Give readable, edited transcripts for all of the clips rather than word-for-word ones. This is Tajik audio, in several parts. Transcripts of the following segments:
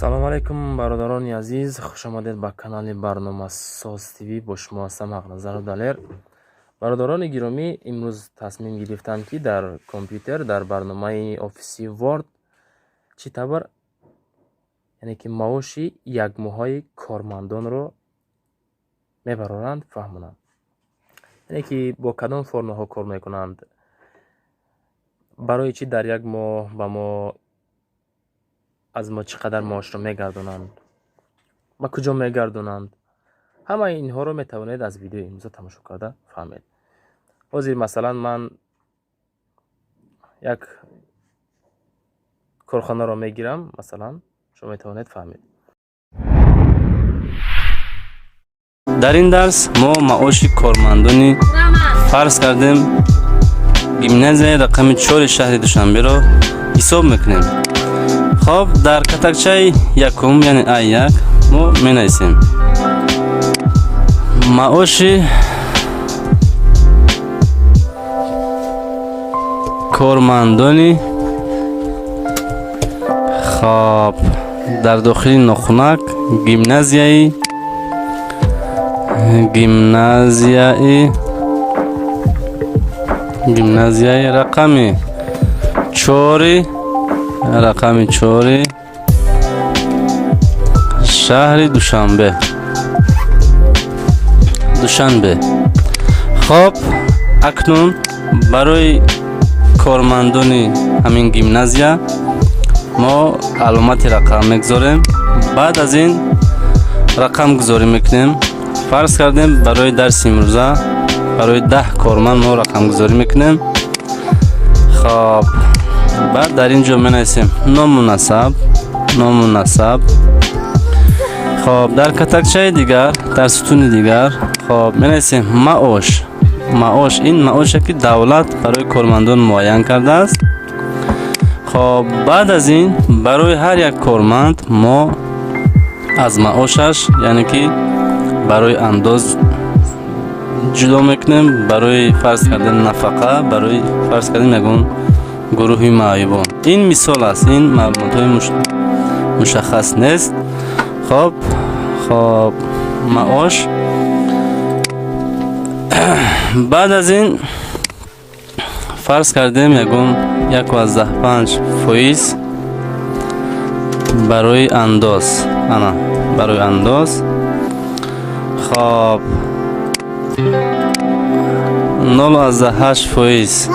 Салом алайкум, бародарони азиз, хушомадед ба канали Барномасоз ТВ. Бо шумо ҳастам Ҳақназару Далер. Бародарони гиромӣ, имрӯз тасмим гирифтам, ки дар компютер, дар барномаи офиси Word чӣ тавр, яъне ки маоши якмоҳаи кормандонро мебароранд, фаҳмонам, яъне ки бо кадом формаҳо кор мекунанд, барои чӣ дар як моҳ ба мо аз мо чӣ қадар маошро мегардонанд, ба куҷо мегардонанд. Ҳамаи инҳоро метавонед аз видеои имрӯза тамошо карда фаҳмед. Ҳозир, масалан, ман як корхонаро мегирам, масалан, шумо метавонед фаҳмед. Дар ин дарс мо маоши кормандони, фарз кардем, гимназияи рақами 4 шаҳри Душанберо ҳисоб мекунем. Хоб, дар катакчаи якум, яъне А1, мо менависем маоши кормандони, хоб, дар дохили нохунак гимназияи рақами чори шаҳри Душанбе. Хоб, акнун барои кормандони ҳамин гимназия мо аломати рақам мегузорем. Баъд аз ин рақамгузорӣ мекунем. Фарз кардем, барои дарси имрӯза барои 10 корманд мо рақамгузорӣ мекунем. Хоб, баъд дар ин ҷо менависем ному насаб, ному насаб. Хоб, дар катакчаи дигар, дар сутуни дигар, хоб, менависем маош. Маош ин маоше, ки давлат барои кормандон муайян кардааст. Хоб, баъд аз ин барои ҳар як корманд мо аз маошаш, яъне ки барои андоз ҷудо мекунем, барои, фарз кардем, нафақа, барои, фарз кардем, ягон гурӯҳи маъюбон. Ин мисол аст, ин маълумотҳои мушаххас нест. Хоб, маош. Баъд аз ин, фарз кардем, ягон 1,5% барои андоз, ана барои андоз. Хоб, 0,8%,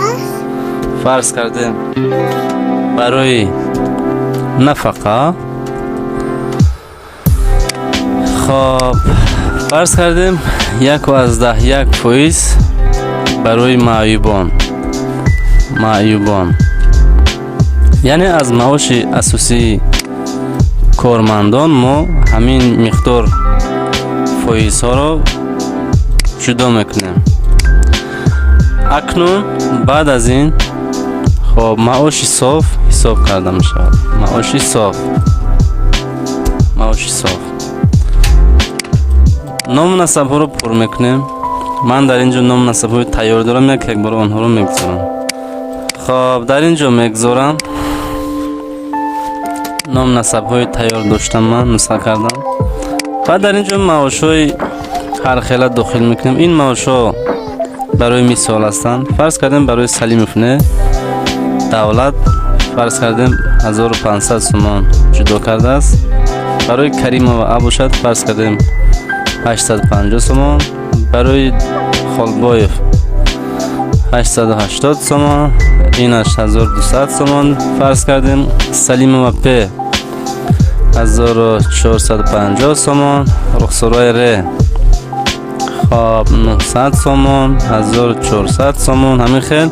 фарз кардем, барои нафақа. Хоб, фарз кардем, 1,1% барои маъюбон, яъне аз маоши асосии кормандон мо ҳамин миқдор фоизҳоро ҷудо мекунем. Акнун баъд аз ин, хоб, маоши соф ҳисоб карда мешавад. Маоши соф, маоши соф. Ному насабҳоро пур мекунем. Ман дар ин ҷо ному насабҳои тайёр дорам, як як бор онҳоро мегузорам. Хоб, дар ин ҷо мегузорам ному насабҳои тайёр доштам, ман нусха кардам. Баъд дар ин ҷо маошҳои ҳархела дохил мекунем. Ин маошҳо барои мисол ҳастанд. Фарз кардем, барои Салимов не давлат, фарз кардем, 1500 сомон ҷудо кардааст. Барои Каримова А бошад, фарз кардем, 850 сомон, барои Холбоев 880 сомон, инаш 1200 сомон, фарз кардем, Салимова П 1450 сомон, Рухсорои Р, хоб, 900 сомон, 1400 сомон. Ҳамин хел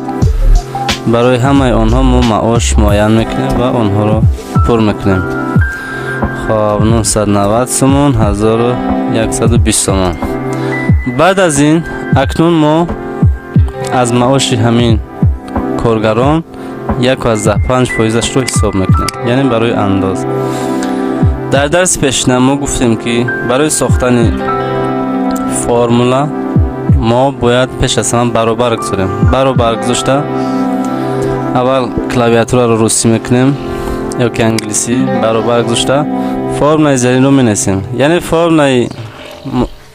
барои ҳамаи онҳо мо маош муайян мекунем ва онҳоро пур мекунем. Хоб, 990 сомон, 1120 сомон. Баъд аз ин акнун мо аз маоши ҳамин коргарон 1,5 фоизашро ҳисоб мекунем, яъне барои андоз. Дар дарси пешина мо гуфтем, ки барои сохтани формула мо бояд пеш аз ҳама баробар гузорем. Баробар гузошта, аввал клавиатураро русӣ мекунем ё ки англисӣ, баробар гузошта. Формулаи зеринро менависем, яъне формулаи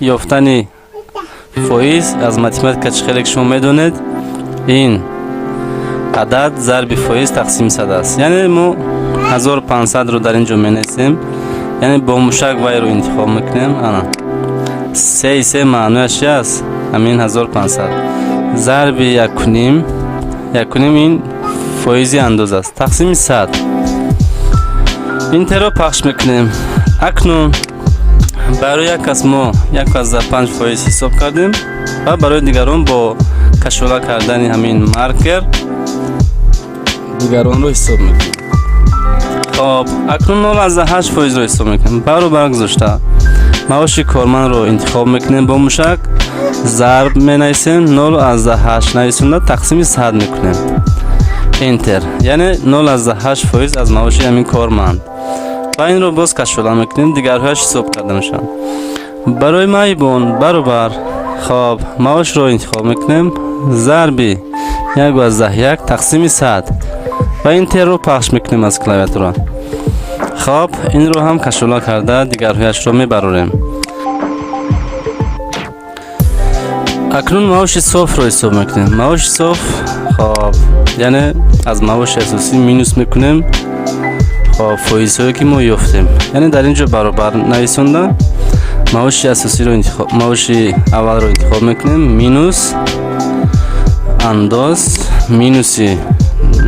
ёфтани фоиз аз математика, чӣ хеле ки шумо медонед, ин адад зарби фоиз тақсими 100 аст. Яъне мо 1500-ро дар ин ҷо менависем, яъне бо мушак вайро интихоб мекунем. Ана сеи се маънояш чи аст? Ҳамин 1500 зарби якуним, якуним ин фоизи андоз аст, тақсими 100, Enter ро пахш мекунем. Акнун барои як кас мо 1,5% ҳисоб кардем ва барои дигарон бо кашола кардани ҳамин маркер дигаронро ҳисоб мекунем. Хоб, акнун 0,8%-ро ҳисоб мекунем. Баробар гузошта, маоши кормандро интихоб мекунем, бо мушак зарб менависем, 0,8 нависонда, тақсими 100 мекунем, Enter. Яъне 0,8% аз маоши ҳамин корманд ва инро боз кашола мекунем, дигарҳояш ҳисоб карда мешаванд. Барои маъюбон баробар, хоб, маошро интихоб мекунем, зарби 1,1 тақсими 100 ва Enter ро пахш мекунем аз клавиатура. Хоб, инро ҳам кашола карда, дигарҳояшро мебарорем. Акнун маоши софро ҳисоб мекунем. Маоши соф, хоб, яъне аз маоши асосӣ минус мекунем, хоб, фоизҳое ки мо ёфтем. Яъне дар ин ҷо баробар нависонда, маоши асосиро интихоб, маоши аввалро интихоб мекунем, минус андоз, минуси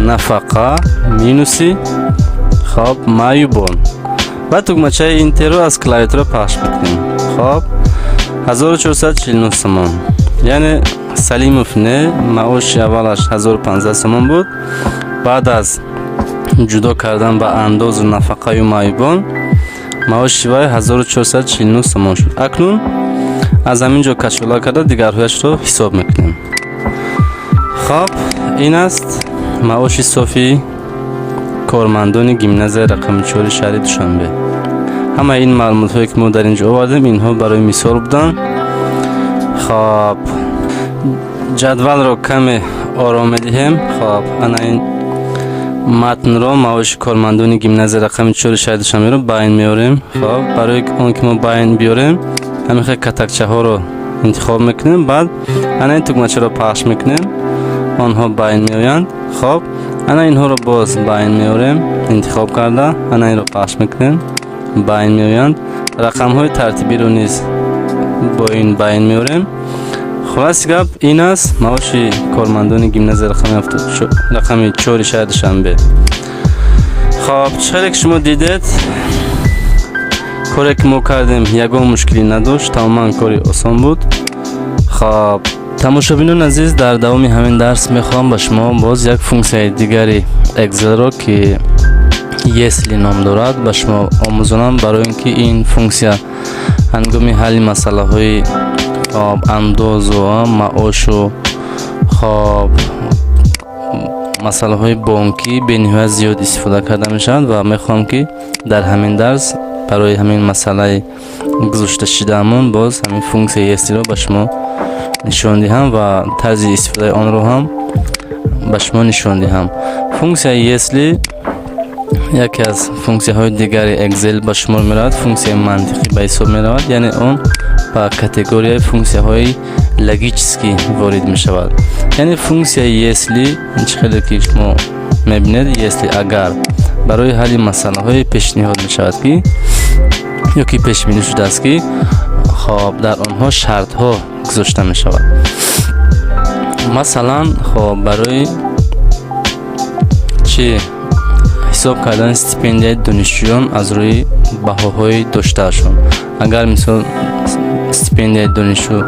нафақа, минуси, хоб, маъюбон ва тугмачаи Enter ро аз клавиатура пахш мекунем. Хоб, 1449 сомон. Яъне Салимов не маоши аввалаш 1500 сомон буд, баъд аз ҷудо кардан ба андозу нафақаю маъюбон маоши вай 1449 сомон шуд. Акнун аз ҳамин ҷо кашола карда, дигарҳояшро ҳисоб мекунем. Хоб, ин аст маоши софи кормандони гимназияи рақами 4 шаҳри Душанбе. Ҳамаи ин маълумотҳое, ки мо дар ин ҷо овардем, инҳо барои мисол буданд. Хоб, ҷадвалро каме ором медиҳем. Хоб, ана ин матнро, маоши кормандони гимназия рақами 4 шаҳри Душанберо байн меорем. Хоб, барои он ки мо байн биёрем, ҳамин хел катакчаҳоро интихоб мекунем, баъд ана ин тугмачаро пахш мекунем, онҳо байн меоянд. Хоб, ана инҳоро боз байн меорем, интихоб карда, ана инро пахш мекунем, байн меоянд. Рақамҳои тартибиро низ бо ин байн меорем. Хулоси гап, ин аст маоши кормандони гимназия рақами 4 шаҳри Душанбе. Хоб, чӣ хеле ки шумо дидед, коре ки мо кардем, ягон мушкилӣ надошт, тамоман кори осон буд. Хоб, тамошобинони азиз, дар давоми ҳамин дарс мехоҳам ба шумо боз як функсияи дигари Excelро, ки если ном дорад, ба шумо омӯзонам, барои ин ки ин функсия ҳангоми ҳалли масъалаҳои, хоб, андозу маошу, хоб, масъалаҳои бонкӣ бениҳоят зиёд истифода карда мешавад ва мехоҳам, ки дар ҳамин дарс барои ҳамин масъалаи гузошта шидаамон боз ҳамин функсияи если ро ба шумо нишон диҳам ва тарзи истифодаи онро ҳам ба шумо нишон диҳам. Функсияи если яке аз функсияҳои дигари Excel ба шумор меравад, функсияи мантиқӣ ба ҳисоб меравад, яъне он ба категорияи функсияҳои логический ворид мешавад. Яъне функсияи если, чӣ хеле ки шумо мебинед, если, агар, барои ҳалли масъалаҳое пешниҳод мешавад, ки ё ки пешбинӣ шудааст, ки, хоб, дар онҳо шартҳо гузошта мешавад. Масалан, хоб, барои чӣ? Ҳисоб кардани стипендияи донишҷӯён аз рӯи баҳоҳои доштаашон. Агар, мисол, стипендияи донишҷӯ,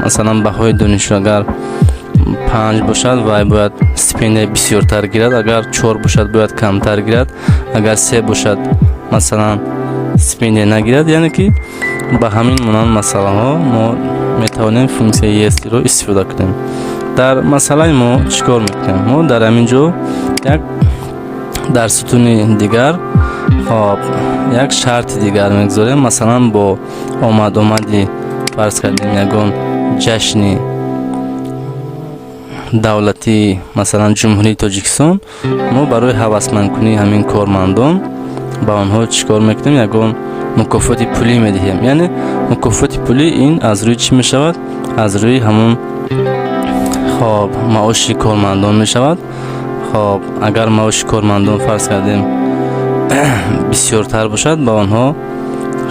масалан, баҳои донишҷӯ агар 5 бошад, вай бояд стипендияи бисёртар гирад, агар 4 бошад, бояд камтар гирад, агар 3 бошад, масалан, стипендия нагирад. Яъне ки ба ҳамин монанд масъалаҳо мо метавонем функсияи если ро истифода кунем. Дар масъалаи мо чӣ кор мекунем? Мо дар ҳамин ҷо як дар сутуни дигар, хоб, як шарти дигар мегузорем. Масалан, бо омад омади, фарз кардем, ягон ҷашни давлатии, масалан, Ҷумҳурии Тоҷикистон, мо барои ҳавасмандкунии ҳамин кормандон Ба онҳо чӣ кор мекунем? Ягон мукофоти пулӣ медиҳем. Яъне мукофоти пулӣ ин аз рӯи чӣ мешавад? Аз рӯи ҳамон, хоб, маоши кормандон мешавад. Хоб, агар маоши кормандон, фарз кардем, бисёртар бошад, ба онҳо,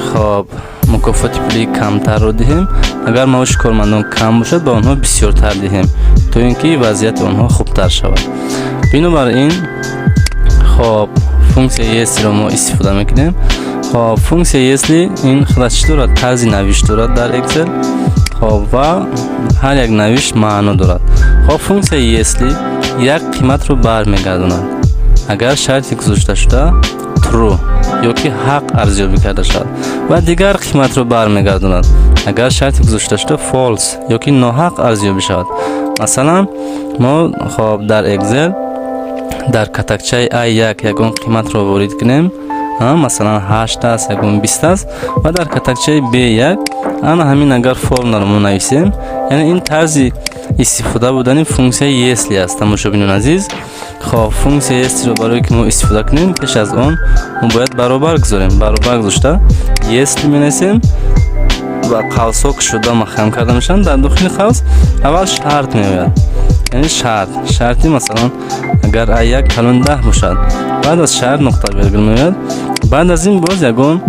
хоб, мукофоти пулии камтарро диҳем. Агар маоши кормандон кам бошад, ба онҳо бисёртар диҳем, то ин ки вазъияти онҳо хубтар шавад. Бинобар ин, хоб, функсияи если ро мо истифода мекунем. Хоб, функсияи если ин худаш чӣ дорад? Тарзи навишт дорад дар Excel. Хоб, ва ҳар як навишт маъно дорад. Хоб, функсияи если як қиматро бармегардонад, агар шарти гузошташуда true ё ки ҳақ арзёбӣ карда шавад, ва дигар қиматро бармегардонад, агар шарти гузошташуда false ё ки ноҳақ арзёбӣ шавад. Масалан, мо, хоб, дар Excel дар катакчаи A1 ягон қиматро ворид кунем, масалан, 8 аст, ягон 20 аст, ва дар катакчаи B1 ана ҳамин агар формуларо мо нависем, яъне ин тарзи истифода будани функсияи если аст, тамошобинони азиз. Хоб, функсияи если ро барое ки мо истифода кунем, пеш аз он мо бояд баробар гузорем. Баробар гузошта, если менависем ва қавсҳо кушода маҳкам карда мешаванд. Дар дохили қавс аввал шарт меояд, яъне шарт, шарти, масалан, агар А1 калони 10 бошад. Баъд аз шарт нуқта вергул меояд. Баъд аз ин боз ягон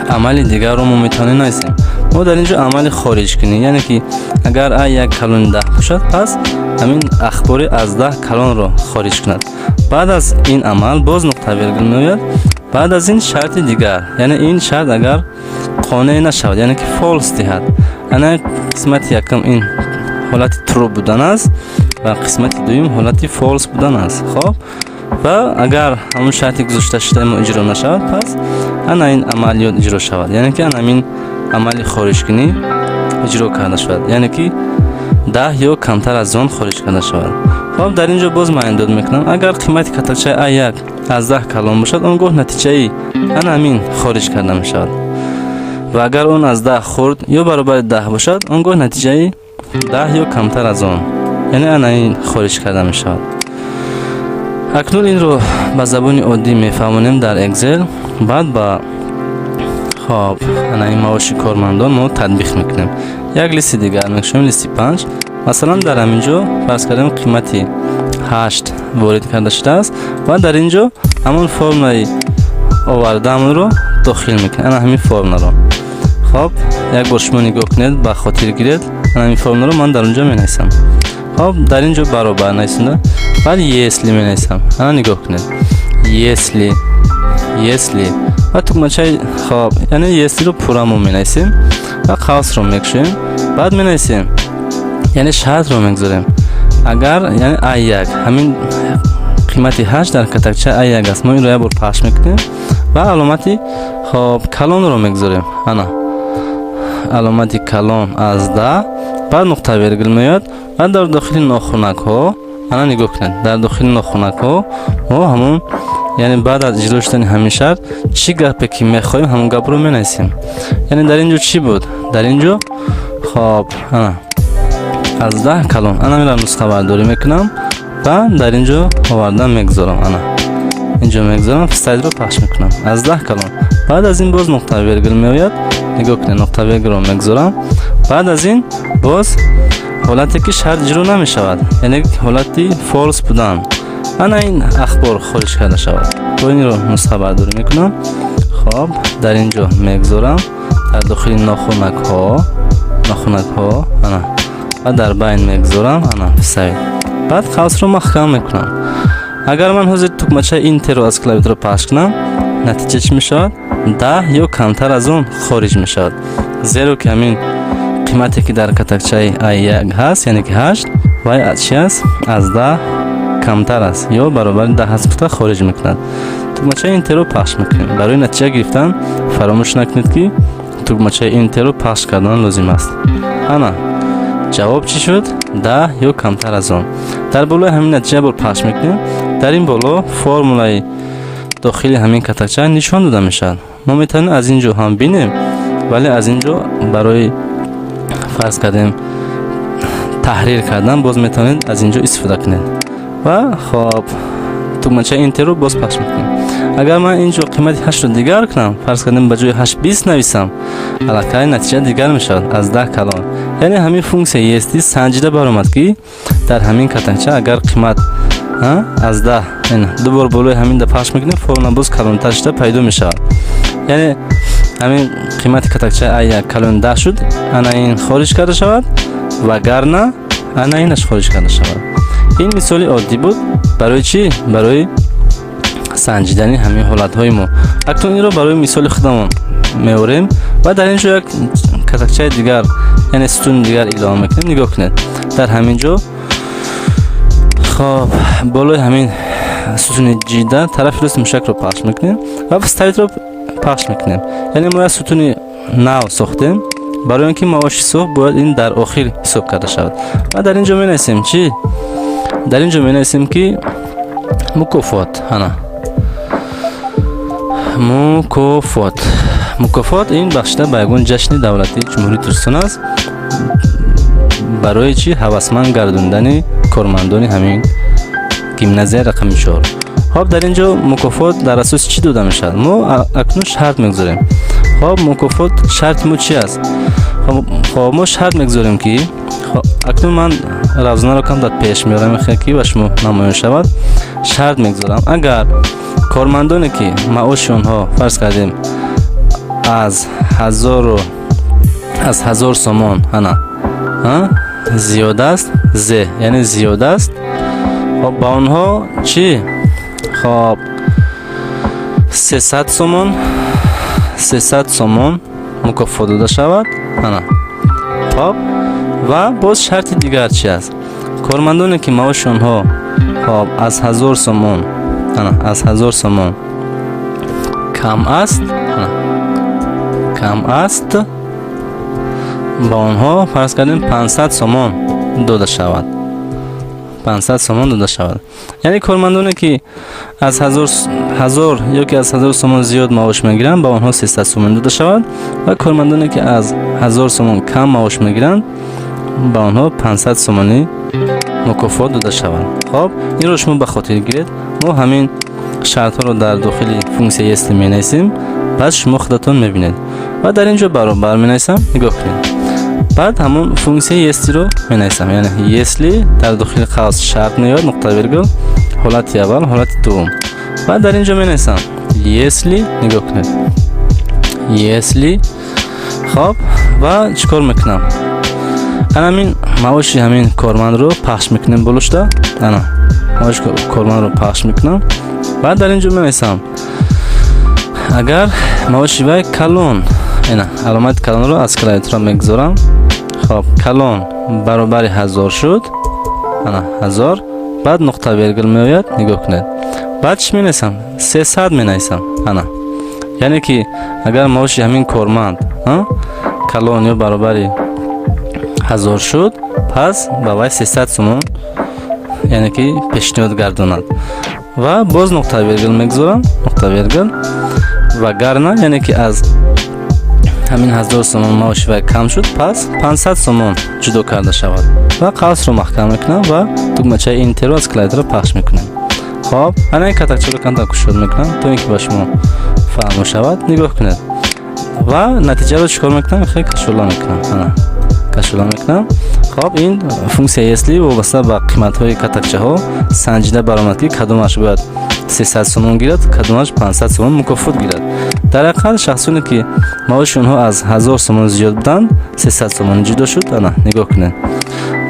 амали дигарро мо метавонем нависем. Мо дар ин ҷо амали хориҷкунӣ, яъне ки агар А1 калони 10 бошад, пас ҳамин ахбори аз 10 калонро хориҷ кунад. Баъд аз ин амал боз нуқта вергул меояд. Баъд аз ин шарти дигар, яъне ин шарт агар қонеъ нашавад, яъне ки false диҳад. Ана қисмати якум ин ҳолати true будан аст ва қисмати дуюм ҳолати false будан аст. Хоб, ва агар ҳамон шарти гузошташудаи мо иҷро нашавад, пас ана ин амалиёт иҷро шавад, яъне ки ана ҳамин амали хориҷкунӣ иҷро карда шавад, яъне ки 10 ё камтар аз он хориҷ карда шавад. Хоб, дар ин ҷо боз муайяндод мекунам: агар қимати катакчаи А1 аз 10 калон бошад, он гоҳ натиҷаи ана ҳамин хориҷ карда мешавад, ва агар он аз 10 хурд ё баробари 10 бошад, он гоҳ натиҷаи 10 ё камтар аз он, яъне ана ин хориҷ карда мешавад. Акнун инро ба забони оддӣ мефаҳмонем дар Excel, баъд ба, хоб, ана ин маоши кормандон мо татбиқ мекунем. Як листи дигар мекушоем, листи 5. Масалан, дар ҳамин ҷо, фарз кардем, қимати 8 ворид карда шудааст ва дар ин ҷо ҳамон формулаи овардаамонро дохил мекунем, ана ҳамин формуларо. Хоб, як бор шумо нигоҳ кунед, ба хотир гиред. Ана ҳамин формуларо ман дар он ҷо менависам. Хоб, дар ин ҷо баробар нависонда, баъд если менависам. Ана нигоҳ кунед: если, если ва тугмачаи, хоб, яъне если ро пурра мо менависем ва қавсро мекушоем. Баъд менависем, яъне шартро мегузорем, агар, яъне А1, ҳамин қимати 8 дар катакчаи А1 аст, мо инро як бор пахш мекунем ва аломати, хоб, калонро мегузорем. Ана аломати калон аз 10, баъд нуқта вергул меояд ва дар дохили нохунакҳо, ана нигоҳ кунед, дар дохили нохунакҳо мо ҳамон, яъне баъд аз иҷро шудани ҳамин шарт чӣ гапе ки мехоҳем, ҳамон гапро менависем. Яъне дар ин ҷо чӣ буд? Дар ин ҷо, хоб, ана аз 10 калон. Ана мерам, нусхабардорӣ мекунам ва дар ин ҷо овардан мегузорам. Ана ин ҷо мегузорам, вставить ро пахш мекунам, аз 10 калон. Баъд аз ин боз нуқта вергул меояд. Нигоҳ кунед, нуқта вергулро мегузорам. Баъд аз ин боз ҳолате ки шарт иҷро намешавад, яъне ҳолати false будан, ана ин ахбор хориҷ карда шавад. Бо инро нусхабардорӣ мекунам, хоб, дар ин ҷо мегузорам, дар дохили нохунакҳо, нохунакҳо, ана, ва дар байн мегузорам. Ана вставить, баъд қавсро маҳкам мекунам. Агар ман ҳозир тугмачаи Enter ро аз клавиатура пахш кунам, натиҷа чӣ мешавад? 10 ё камтар аз он хориҷ мешавад, зеро ки ҳамин қимате ки дар катакчаи А1 ҳаст, яъне ки 8, вай чи аст? Аз 10 камтар аст ё баробари 10 аст гуфта хориҷ мекунад. Тугмачаи Enter ро пахш мекунем. Барои натиҷа гирифтан фаромӯш накунед, ки тугмачаи Enter ро пахш кардан лозим аст. Ана ҷавоб чӣ шуд? 10 ё камтар аз он. Дар болои ҳамин натиҷа бор пахш мекунем. Дар ин боло формулаи дохили ҳамин катакча нишон дода мешавад. Мо метавонем аз ин ҷо ҳам бинем, вале аз ин ҷо барои, фарз кардем, таҳрир кардан боз метавонед аз ин ҷо истифода кунед. Ва, хоб, тугмачаи Enter ро боз пахш мекунем. Агар ман ин ҷо қимати ҳаштро дигар кунам, фарз кардем, ба ҷои ҳашт 20 нависам, аллакай натиҷа дигар мешавад, аз 10 калон. Яъне ҳамин функсия если санҷида баромад, ки дар ҳамин катакча агар қимат аз 10, ду бор болои ҳамин да пахш мекунем, формула боз калонтар шуда пайдо мешавад. Яъне ҳамин қимати катакчаи а як калони 10 шуд, ана ин хориҷ карда шавад, вагарна ана инаш хориҷ карда шавад. Ин мисоли оддӣ буд. Барои чӣ? Барои санҷидани ҳамин ҳолатҳои мо. Акнун инро барои мисоли худамон меорем ва дар ин ҷо як катакчаи дигар, яъне сутуни дигар илова мекунем. Нигоҳ кунед, дар ҳамин ҷо, хоб, болои ҳамин сутуни ҷида тарафи рости мушакро пахш мекунем ва вставить ро пахш мекунем. Яъне мо як сутуни нав сохтем, барои он ки маоши соф бояд ин дар охир ҳисоб карда шавад. Ва дар ин ҷо менависем чӣ? Дар ин ҷо менависем, ки мукофот, ана мукофот. Мукофот ин бахшида ба ягон ҷашни давлатии Ҷумҳурии Тоҷикистон аст, барои чӣ? Ҳавасманд гардондани кормандони ҳамин гимназияи рақами 4. Хоб, дар ин ҷо мукофот дар асоси чӣ дода мешавад? Мо акнун шарт мегузорем. Хоб, мукофот, шарти мо чӣ аст? Хоб, мо шарт мегузорем, ки, акнун ман равзанаро камтар пеш меорам, ки ба шумо намоён шавад. Шарт мегузорам: агар кормандоне, ки маоши онҳо, фарз кардем, аз 1000 сомон ана зиёд аст, з яъне зиёд аст, хоб, ба онҳо чӣ? Хоб, 300 сомон, 300 сомон мукофот дода шавад. Ана, хоб, ва боз шарти дигар чи аст? Кормандоне, ки маоши онҳо, хоб, аз 1000 сомон, ана, аз 1000 сомон кам аст, ана, кам аст, ба онҳо, фарз кардем, 500 сомон дода шавад, 500 сомон дода шавад. Яъне кормандоне, ки аз 1000 ё ки аз 1000 сомон зиёд маош мегиранд, ба онҳо 300 сомон дода шавад ва кормандоне, ки аз 1000 сомон кам маош мегиранд, ба онҳо 500 сомонӣ мукофот дода шавад. Хоб, инро шумо ба хотир гиред. Мо ҳамин шартҳоро дар дохили функсия если менависем, баъд шумо худатон мебинед. Ва дар ин ҷо баробар менависам, нигоҳ кунед, баъд ҳамон функсияи если ро менависам. Яъне если, дар дохили қавс шарт меояд, нуқта, вергул, ҳолати аввал, ҳолати дуввум. Баъд дар ин ҷо менависам если, нигоҳ кунед, если. Хоб, ва чӣ кор мекунам? Ана ҳамин маоши ҳамин кормандро пахш мекунем болошта. Ана маоши кормандро пахш мекунам. Баъд дар ин ҷо менависам: агар маоши вай калон, ина аломати калонро аз клавиатура мегузорам, хоб, калон баробари 1000 шуд, ана 1000, баъд нуқта, вергул меояд, нигоҳ кунед. Баъд чӣ менависам? 300 менависам. Ана, яъне ки агар маоши ҳамин корманд калон ё баробари 1000 шуд, пас ба вай 300 сомон, яъне ки пешниҳод гардонад. Ва боз нуқта, вергул мегузорам, нуқта, вергул. Вагарна, яъне ки аз ҳамин 1000 сомон маоши вай кам шуд, пас 500 сомон ҷудо карда шавад. Ва қавсро маҳкам мекунам ва тугмачаи Enter ро аз клавиатура пахш мекунем. Хоб, ана ин катакчаро камтар кушод мекунам, то ин ки ба шумо фаҳмо шавад. Нигоҳ кунед, ва натиҷаро чӣ кор мекунам? Хеле кашола мекунам, ана кашола мекунам. Хоб, ин функсия если вобаста ба қиматҳои катакчаҳо санҷида баромад, ки кадомаш бояд 300 сомон гирад, кадомаш 500 сомон мукофот гирад. Дар ҳақиқат, шахсоне, ки маоши онҳо аз 1000 сомон зиёд буданд, 300 сомон ҷудо шуд. Ана нигоҳ кунед.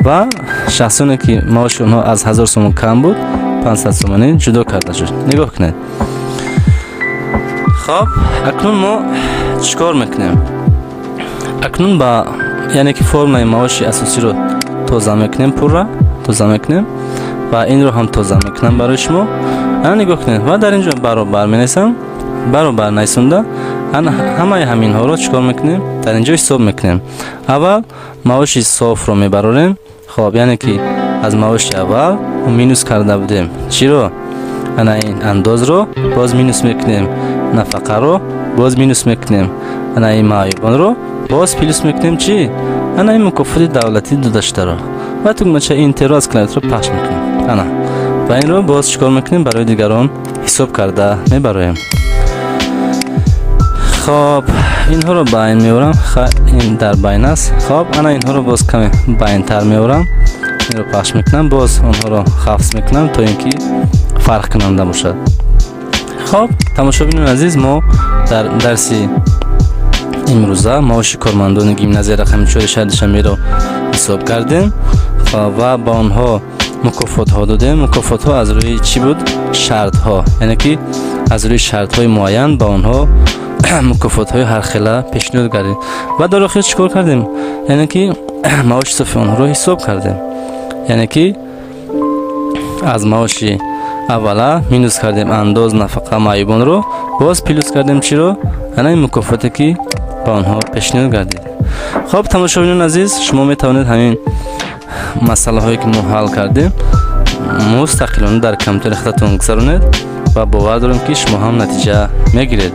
Ва шахсоне, ки маоши онҳо аз 1000 сомон кам буд, 500 сомонӣ ҷудо карда шуд. Нигоҳ кунед. Хоб, акнун мо чӣ кор мекунем? Акнун ба, яъне ки формулаи маоши асосиро тоза мекунем, пурра тоза мекунем ва инро ҳам тоза мекунам барои шумо. Ана нигоҳ кунед, ва дар ин ҷо баробар менависам. Баробар нависонда, ҳамаи ҳаминҳоро чӣ кор мекунем? Дар ин ҷо ҳисоб мекунем. Аввал маоши софро мебарорем. Хоб, яъне ки аз маоши аввал минус карда будем чиро? Ана ин андозро, боз минус мекунем нафақаро, боз минус мекунем ана ин маъюбонро, боз плюс мекунем чӣ? Ана ин мукофоти давлатӣ додашударо ва тугмачаи Enter ро аз клавиатура пахш мекунем. Ана, ва инро боз чӣ кор мекунем? Барои дигарон Ҳисоб карда мебароем. Хоб, инҳоро байн меорам. Ин дар байн аст. Хоб, ана инҳоро боз каме байнтар меорам, инро пахш мекунам, боз онҳоро хафз мекунам, то ин ки фарқкунанда бошад. Хоб, тамошобинони азиз, мо дар дарси имрӯза маоши кормандони гимназияи рақами 4 шаҳри Душанберо ҳисоб кардем ва ба онҳо мукофотҳо додем. Мукофотҳо аз рӯи чӣ буд? Шартҳо, яъне ки аз рӯи шартҳои муайян ба онҳо мукофотҳои ҳархела пешниҳод кардем ва дар охир чӣ кор кардем? Яъне ки маоши софи онҳоро ҳисоб кардем, яъне ки аз маоши аввала минус кардем андоз, нафақа, маъюбонро, боз плюс кардем чиро? Ана ин мукофоте, ки ба онҳо пешниҳод гардид. Хоб, тамошобинони азиз, шумо метавонед ҳамин масъалаҳое, ки мо ҳал кардем, мустақилона дар компютери худатон гузаронед ва бовар дорем, ки шумо ҳам натиҷа мегиред.